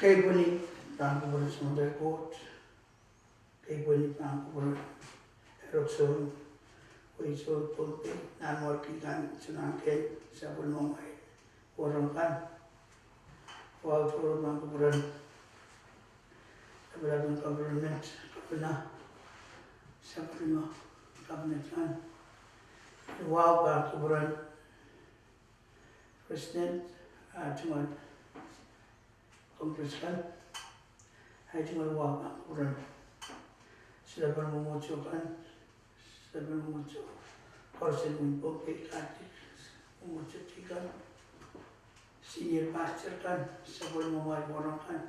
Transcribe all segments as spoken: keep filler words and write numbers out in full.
Keipweni pahn kupwuren Samatail Koht. Keipweni pahn kupwuren Erokson, Weison, Pohnpei, Nanmwarki kan, Sonankei, sapwellimomwi, Wahnpoaron kan. Wahu tohrohr pahn kupwuren lapalap en government, governor, sapwellime cabinet kan. Wahu pahn kupwuren President, ah, tungoal Congress kan, ah, tungoal wahu pahn kupwuren silepen mwomwohdiso kan, silepen mwomwohdiso koaros en wehin Pohnpei, Catholic mwomwohdiso kan, senior pastor kan, sapwellimomwi, Wahnpoaron kan.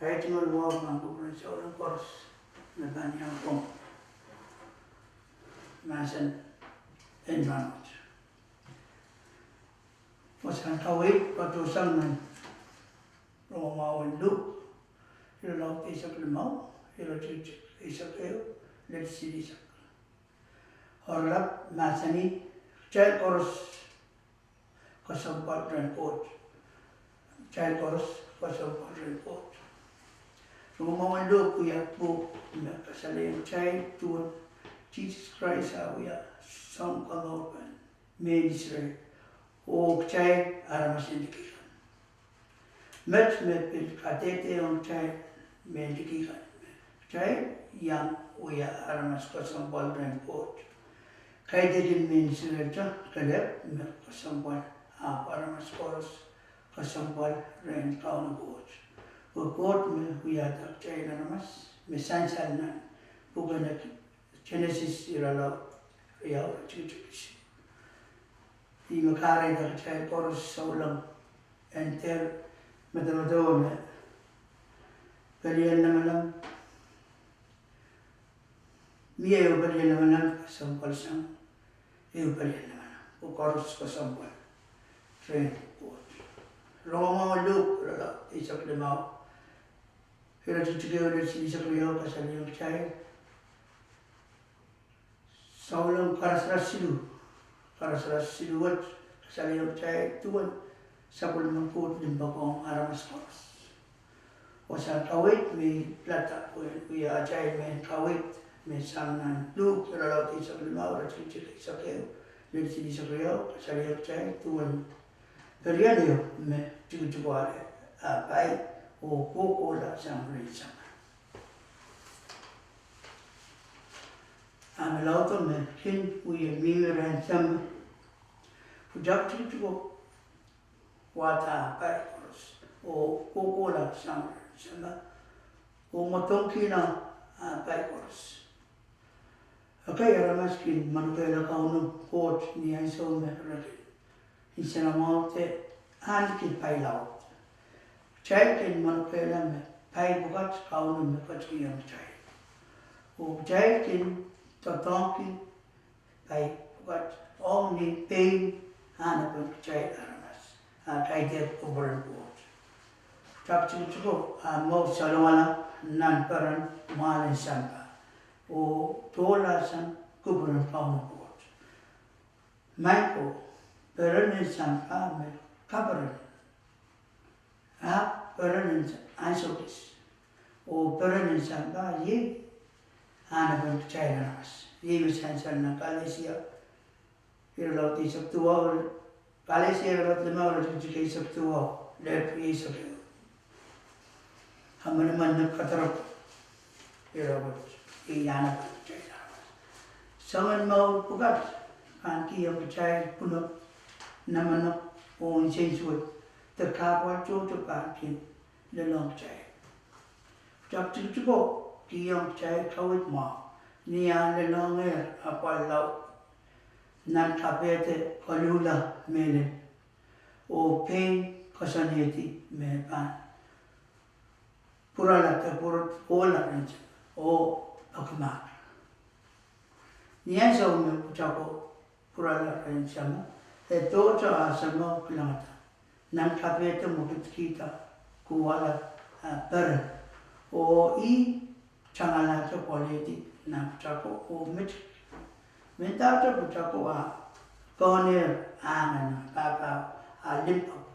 Ah, tungoal wahu pahn kupwuren souleng koaros me pahn iang komwi mahsen en rahnwet. Wasahn kaweid patohsang nan rongamwahu en Luk, irelaud eisek limau, iretikitik eisek ehu lel silihsek. Oaralap mahsanih, kitail koaros kesempwal rehn Koht. Kitail koaros kesempwal rehn Koht. Rongamwahu en Luk wia pwuhk me kasalehiong kitail duwen Sises Krais ah wia Sounkomour en mehn Israel oh kitail aramas en liki kan. Met me pil kadehdehiong kitail mehn liki kan, kitail iang wia aramas kesempwal rehn Koht. Kaidehn mehn Israel te kelehpw me kesempwal, ahpw aramas koaros kesempwal rehn Kauno Koht. Pwe Koht me wiahda kitail aramas me sansal nan pwuken Genesis irelaud riau, iretikitik isuh, ih me kahrehda kitail koaros souleng en dehr medemedewe me pelien lamalam, mie ehu pelien lamalam kesempwal sang ehu pelien lamalam, pwe koaros kesempwal rehn Koht. Rongamwahu en Luk irelaud eisek limau, iretikitik ehu lel silihsek riau kasalehiong kitail souleng karasaras siluh, karasaras siluh wet kasalehiong kitail duwen sapwellimen Koht limpoak ong aramas koaros. Wasahn kaweid me I pilada pwe wia atail mehn kaweid me sang nan Luk irelaud eisek limau, iretikitik eisek ehu lel silihsek riau kasalehiong kitail duwen pelien ehu me tikitik ale ah pai oh kohkohla sang rehn Samat. Ah me laudo me kin wie mihmi rehn Samat, pwutak tikitiko wahda ah pai koaros oh kohkohla sang rehn Samat oh mwadongkihla ah pai koaros. Ekei aramas kin manokehla Kauno Koht ni ansou me re kin nsenamwahu de ahneki pai laud. Kitail kin manokehla me pai pwukat Kauno me ketikihong kitail, oh kitail kin doadoahngki pai pwukat ong ni pein ahnepen kitail aramas ah kaidehn kupwuren Koht. Pwutak tikitiko ah mwo salongala nan peren mwahlen sampah oh dohlahsang kupwuren Kauno Koht. Maing ko, peren en sampah me kaperen, ahpw peren en ansou kis, oh peren en sampah iei ahnepen kitail aramas. Iei me sansal nan Kalesia irelaud eisek duwau, Kalesia irelaud limau, iretikitik eisek duwau lel rieisek ehu. Kamanaman me kadaroko ire wet iei ahnepen kitail aramas. Soangen mour pwukat pahn kihong kitail pwunod, namenek oh nsensuwed, de kahpwal tohto pahn kin lelohng kitail. Pwutak tikitiko kihong kitail kaweid mwahu ni ah lelohngehr apwal laud nan kapehde koluhla mehlel oh pein koasoanehdi me pahn pwurala de pwur- pwurala rehn Samat oh peki mahk. Ni ansou me pwutako pwurala rehn Samat, e tohto ah samwa kilangada nan kapehde mwekidkihda kuwala ah peren, oh ih tangalahte pwoalehdi nan pwutako oh met- mendahte pwutako ah kohnehr ahngen ah pahpao ah limpoak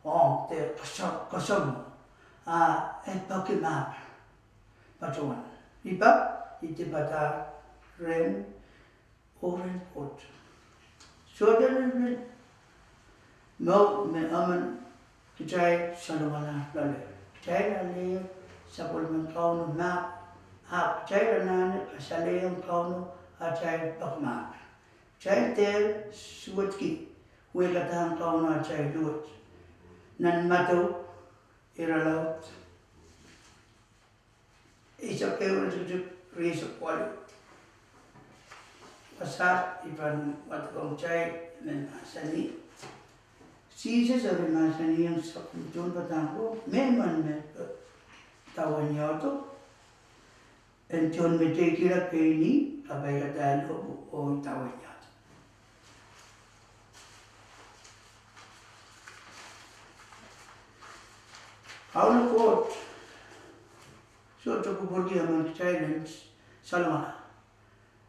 ong de koasoam- koasoamwo. a e peki mahk patohwan. I pak, I dipada rehmw oh rehn Koht. Sohte lel mour me emen kitail salongala loale. Kitail alehier sapwellimen Kauno mahk, ahpw kitail anahne kasalehiong Kauno atail peki mahk. Kitail dehr suwedki wehkadahn Kauno atail luwet. Nan Madiu irelaud eisek ehu, iretikitik rieisek waluh. Wasaht I pahn wadekohng kitail me mahsanih: Sises eri mahsanihong sapwellime tohnpadahk ko, Mehmen me idawehn iehdo, en tohn meteikihla pein ih, kapaikada lohpwu oh idawehn iehdo. Kauno Koht sohte kupwurki emen kitail en salongala.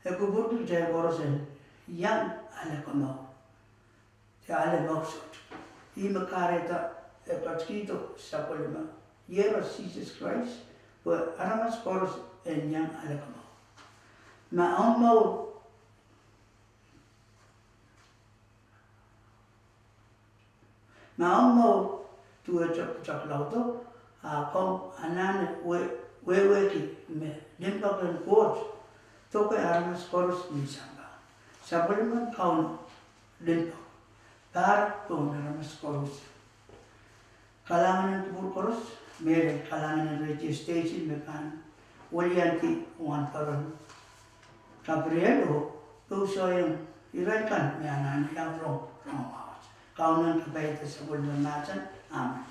E kupwurki kitail koaros en iang ale komour, de ale mour sohte. Ih me kahrehda e ketikihdo sapwellime Iehros Sises Krais, pwe aramas koaros en iang ale komour. Ma omw mour Ma omw mour duwehte pwutak laudo, a komw anahne wehwehki me limpoak en Koht doke aramas koaros ni sampah. Sapwellimen Kauno limpoak pahr pohn aramas koaros. Kalahngan en kupwur koaros, mehlel kalahngan en radio station me pahn weliandi wahnpoaron Gabriel oh pousoiong irail kan me anahne iang rong rongamwahu wet. Kauno en kapaiada sapwellime mahsen, amen.